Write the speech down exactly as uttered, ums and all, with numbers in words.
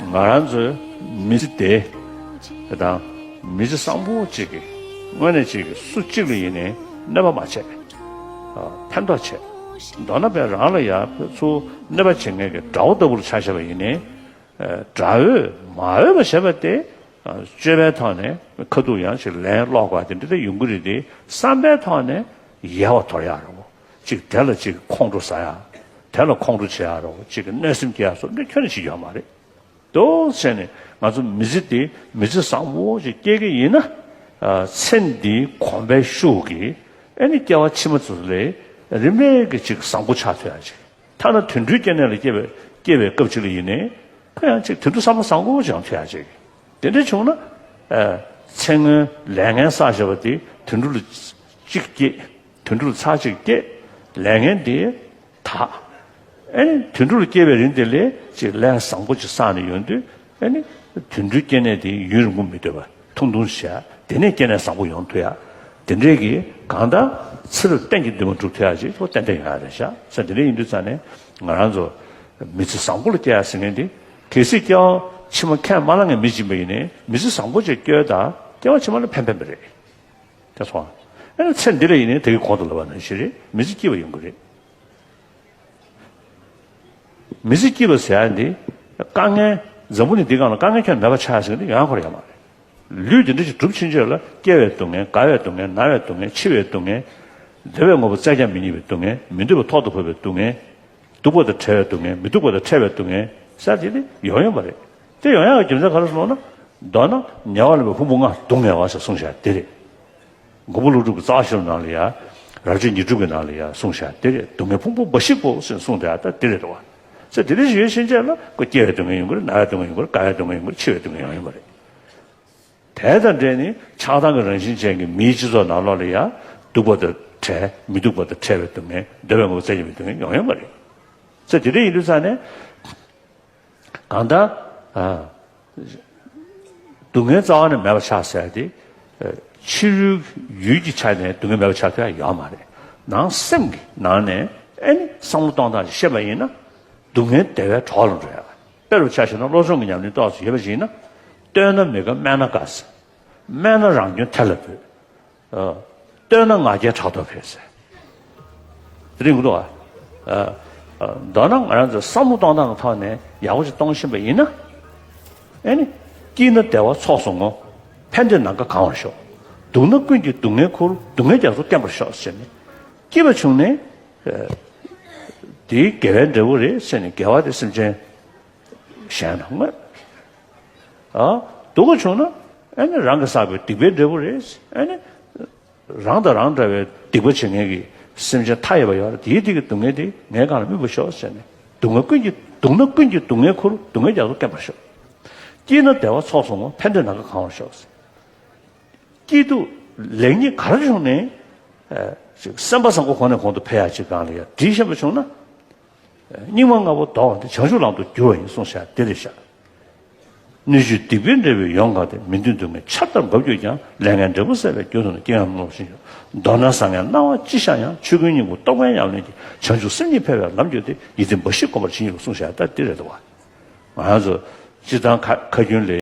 ང་རང་ཚོའི་མི་ཚེ་དེ་དང་མི་ཚེ་བཟང་པོ་གཅིག་གི་དངོས་གནས་གཅིག་གི་སུ་གཅིག་ལ་ཡིན་ནའི་གནོད་པ་མ་བྱས། ཨ། ཕན་ཐོགས་བྱས། མདོར་ན་དཔེ་རང་ལ་ཡ་ཚུར་གནོད་པ་བྱེད་མཁན་གྱི་དགྲ་བོ་ལྟ་བུ་ལ་ཆ་བཞག་པ་ཡིན་ནའི། ཨ། དགྲ་བོས་མ་འོས་པ་བྱས་པ་དེ། ཨ། སྤྱོད་པའི་ཐོག་ནས་ཁ་ཐུག་ཡང་ཅིག་ལན་སློག་དགོས་དེ་འདྲ་དེ་ཡོང་གི་རེད་དེ། བསམ་པའི་ཐོག་ནས་ཡལ་བ་དོར་ཡག་རེད་བོ། ཅིག་དེ་ལ་ཅིག་ཁོང་ཁྲོ་ཟ་ཡག་དེ་ལ་ཁོང་ཁྲོ་བྱེད་ཡག་རེད་བོ། ཅིག་གནོད་སེམས་སྐྱེ་ཡག་སོགས་འདི་ཁྱོན་ནས་བྱེད་ཡོད་མ་རེད། དེ་བྱས་ནས་ང་ཚོ་མི་ཚེ་འདི་མི་ཚེ་བཟང་པོ་ཞིག་སྐྱེལ་གྱི་ཡིན་ན། ཨ། ཚེ་འདིའི་གོམས་པའི་ཤུགས་ཀྱིས་ཨ་ནི་སྐྱེ་བ་ཕྱི་མ་ཚོ་ལས་རིམ་པས་ཀྱི་ཅིག་བཟང་པོ་ཆགས་ཐུབ་ཡག་ཅིག་ཐ་ན་དུད་འགྲོའི་སྐྱེ་གནས་ལ་སྐྱེ་བའི་སྐྱེ་བའི་སྐབས་ཅིག་ལ་ཡིན་ནའི་ཁོ་ཡང་ཅིག་དུད་འགྲོ་བསམ་པ་བཟང་པོ་ཅིག་ཡོང་ཐུབ་ཡག་ཅིག་དེ་འདྲ་བྱུང་ན། ཨ། ཚེ་སྔོན་ལས་ངན་བསགས་བྱས་པ་དེ་དུད་འགྲོ་ལ་གཅིག་སྐྱེས། དུད་འགྲོ་ལ་ཚར་གཅིག་སྐྱེས། ལས་ངན་དེ་དག་ཨེ་ནི་དུད་འགྲོ་ལ་སྐྱེ་བའི་རིང་དེ་ལས་ཅིག་ལས་བཟང་པོ་ཅིག་བསགས་ནས་ཡོང་དུས། ཨེ་ནི་དུད་འགྲོའི་སྐྱེ་གནས་དེ་ཡུན་རིང་པོ་མི་སྡོད་པ་ཐུང་ཐུང་བྱས། དེ་ནས་སྐྱེ་གནས་བཟང་པོ་ཡོང་ཐུབ་ཡག་དེ་འདྲས་ཀྱི་གང་ལྟར་ཚེ་རབས་གཏན་གྱི་འདུན་མ་འགྲུབ་ཐུབ་ཡག་ཅིག་ཏན་ཏན་ཡོང་ཡག་རེད་ཤག་ས་དེ་འདྲས་ཡིན་དུས་ཙང་ནས་ང་རང་ཚོ་མི་ཚེ་བཟང་པོ་ལ་སྐྱེལ་ཡག་ཟེར་མཁན་དེ། གལ་སྲིད་སྐྱེ་བ་ཕྱི་མ་ཁས་མ་བླངས་མཁན་མི་ཅིག་ཡིན་པ་ཡིན་ནའི་མི་ཚེ་བཟང་པོ་ཅིག་སྐྱེལ་དང་སྐྱེ་བ་ཕྱི་མ་ལ་ཕན་ཕན་པ་རེད། དེ་སོང་། ཨ་ནི་ཚེ་འདི་ལ་ཡིན་ནའི་དེ་གི་གོང་དུ་ལབ་པ་ནང་བཞིན་རེད། མི་ཚེ་སྐྱིད་པ་ཡོང་གི་རེད། མི་ཚེ་སྐྱིད་པ་ཟེར་ཡ་འདི་དཀའ་ངལ། འཛམ་བུ་གླིང་འདིའི་སྒང་ལ་དཀའ་ངལ་ཁྱོན་མེད་པ་ཆགས་ཟེར་གི་འདི་ཡོང་ཡག་ཁོ་རང་ཡོད་མ་རེད། ལུས་འདི་འདྲ་ཞིག་གྲུབ་ཕྱིན་ཆད་ལ་སྐྱེ་བའི་སྡུག་བསྔལ། རྒ་བའི་སྡུག་བསྔལ། ན་བའི་སྡུག་བསྔལ། འཆི་བའི་སྡུག་བསྔལ། འདོད་པའི་དངོས་པོ་བཙལ་ཀྱང་མི་རྙེད་པའི་སྡུག་བསྔལ། མི་འདོད་པ་ཐོག་ཏུ་བབས་པའི་སྡུག་བསྔལ། སྡུག་པ་དང་བྲལ་བའི་སྡུག་བསྔལ། མི་སྡུག་པ་དང་ཕྲད་པའི་སྡུག་བསྔལ་ཟེར་དེ་ནི་ཡོང་ཡོང་བ་རེད། དེ་ཡོང་ཡག་གི་རྒྱུ་མཚན་ག་རེ་སོང་ན། མདོར་ན་ཉེ་བར་ལེན་པའི་ཕུང་པོ་ལྔ་སྡུག་བསྔལ་བ་ཟེར་གསུངས་བཞག་དེ་རེད། མགོན་པོ་ཀླུ་སྒྲུབ་ཀྱི་རྩ་བ་ཤེས་རབ་ནང་ལ་ཡ། རབ་བྱེད་ཉི་སྒྲུབ་ཀྱི་ནང་ལ་ཡ་གསུངས་བཞག་དེ་རེད། སྡུག་བསྔལ་ཕུང་པོ་འབའ་ཞིག་གོ་ཟེར་གསུངས་དེ་ཨ་ད་དེ་རེད་དོ། ཟེར་དེ་འདྲ་ཞིག་ཡོད་ཕྱིན་ཆད་ལ་ཁོ་སྐྱེ་བའི་སྡུག་བསྔལ་ཡོང་གི་རེད། ན་བའི་སྡུག་བསྔལ་ཡོང་གི་རེད། རྒ་བའི་སྡུག་བསྔལ་ཡོང་གི་རེད། འཆི་བའི་སྡུག་བསྔལ་ཡང་ཡོང་གི་རེད། དེ་དང་འབྲེལ་ནས་ཆགས་སྡང་གི་རང་བཞིན་ཅན་གྱི་མིའི་སྤྱི་ཚོགས་ནང་ལོགས་ལ་ཡང་སྡུག་པ་དང་བྲལ། མི་སྡུག་པ་དང་བྲལ་བའི་སྡུག་བསྔལ། འདོད་པའི་དངོས་པོ་བཙལ་བྱེད་པའི་སྡུག་བསྔལ་ཡང་ཡོང་གི་རེད། ཟེར་དེ་འདྲ་ཡིན་དུས་ཙང་ནས་གང་ལྟར། ཨ། སྡུག་བསྔལ་རྩ་བ་ནས་མེད་པ་ཆགས་ཟེར་ཏེ། ཕྱི་རོལ་ཡུལ་གྱི་ཆ་ནས་སྡུག་བསྔལ་མེད་པ་ཆགས་ཐུབ་ཡ་ཡོད་མ་རེད། ནང་སེམས་ཀྱི་ནང་ནས་ཨེ་ནི་བསམ་བློ་གཏོང་སྟངས་ཤིག་ཤེས་པ་ཡིན་ན། སྡུག་བསྔལ་བདེ་བའི་གྲོགས་ལ་འགྲོ་ཡ། དཔེ་རུ་ཆ་བཞག་ན་བློ་སྦྱོང་གི་ཉམས་ལེན་ཏོག་ཙམ་ཡོད་པ་ཞིག་ཡིན་ན། བསྟོད་ན་མི་དགའ་སྨད་ན་དགའ་ཟེར། སྨད་ན་རང་སྐྱོན་ཐེར་ལ་འབུད། ཨ། བསྟོད་ན་ང་རྒྱལ་ཕྲག་དོག་འཕེལ་ཟེར། དེ་རིང་གོ་འདུག་ཨ། ཨ། ཨ། མདོར་ན་ང་རང་ཚོ་བསམ་བློ་གཏོང་སྟངས་ཀྱི་ཐོག་ནས་ཡག་པོ་ཞིག་གཏོང་ཤེས་པ་ཡིན་ན། ཨེ་ནི། སྐྱིད་ན་བདེ་བ་ཚོགས་སུ་བསྔོ། ཕན་བདེ་ནམ་མཁའ་གང་བར་ཤོག་སྡུག་ན་ཀུན་གྱི་སྡུག་བསྔལ་ཁུར། སྡུག་བསྔལ་རྒྱ་མཚོ་བརྟན་པར་ཤོག་ཟེར་ནས། སྐྱིད་པ་བྱུང་ནས། ཨ། དེའི་དགེ་བའི་འབྲས་བུ་རེད་ཟེར་ནས་དགེ་བ་དེ་སེམས་ཅན་གཞན་ལ་བསྔོས། ཨ། སྡུག་པ་བྱུང་ན་ཨ་ནི་རང་གིས་བསགས་པའི་སྡིག་པའི་འབྲས་བུ་རེད། ཨ་ནི་རང་དང་རང་འདྲ་བའི་སྡིག་པ་བྱེད་མཁན་གྱི་སེམས་ཅན་མཐའ་ཡས་པ་ཡོད་རེད། དེའི་སྡིག་གི་སྡུག་བསྔལ་དེ་ངའི་སྒང་ལ་སྨིན་པར་ཤོག་ཟེར་ནས། སྡུག་བསྔལ་ཀུན་གྱི། སྡུག་ན་ཀུན་གྱི་སྡུག་བསྔལ་ཁུར། སྡུག་བསྔལ་རྒྱ་མཚོ་བརྟན་པར་ཤོག་སྐྱིད་ན་བདེ་བ་ཚོགས་སུ་བསྔོ། ཕན་བདེ་ནམ་མཁའ་གང་བར་ཤོག་སྐྱིད་སྡུག་ལེགས་ཉེས་ག་རེ་བྱུང་ནའི། ཨ། ཅིག་སེམས་པ་བཟང་པོ་གོང་ནས་གོང་དུ་འཕེལ་ཡག་ཅིག་སྒང་ལ་ཡ་འདྲིས་ཤེས་པ་བྱུང་ན། སྙིགས་མ་ལྔ་པོ་ལྡོག་པ་འདི་བྱང་ཆུབ་ལམ་དུ་བསྒྱུར་བ་ཡིན་གསུངས་བཞག་དེ་རེད་ཤག་སྣོད་བཅུད་སྡིག་པའི་འབྲས་བུས་ཡོངས་གང་སྟེ། མི་མཐུན་སྡུག་བསྔལ་ཆར་ལྟར་འབབ་གྱུར་ཀྱང་། ལས་ངན་འབྲས་བུ་ཟད་པའི་རྒྱུ་མཐོང་ནས། སྐྱེ་རྒ་ན་འཆིའི་རླུང་ལ་ཤིན་ཏུ། མདོར་ན་བཟང་ངན་སྣང་བ་ཅི་ཤར་ཡང་། ཆོས་ཀུན་སྙིང་པོ་རྟོགས་པའི་ཉམས་ལེན་གྱིས། བྱང་ཆུབ་སེམས་ཉིད་འཕེལ་བའི་ལམ་བརྒྱུད་དེ། ཡིད་བརྟན་འབའ་ཞིག་སྒོམ་པར་བྱེད་སྙམ་གསུངས་བཞག་ད་འདི་རེད་འདུག་བ། ང་རང་ཚོ་སྤྱིར་བཏང་ཁ་ཁ་རྒྱུན་ལས།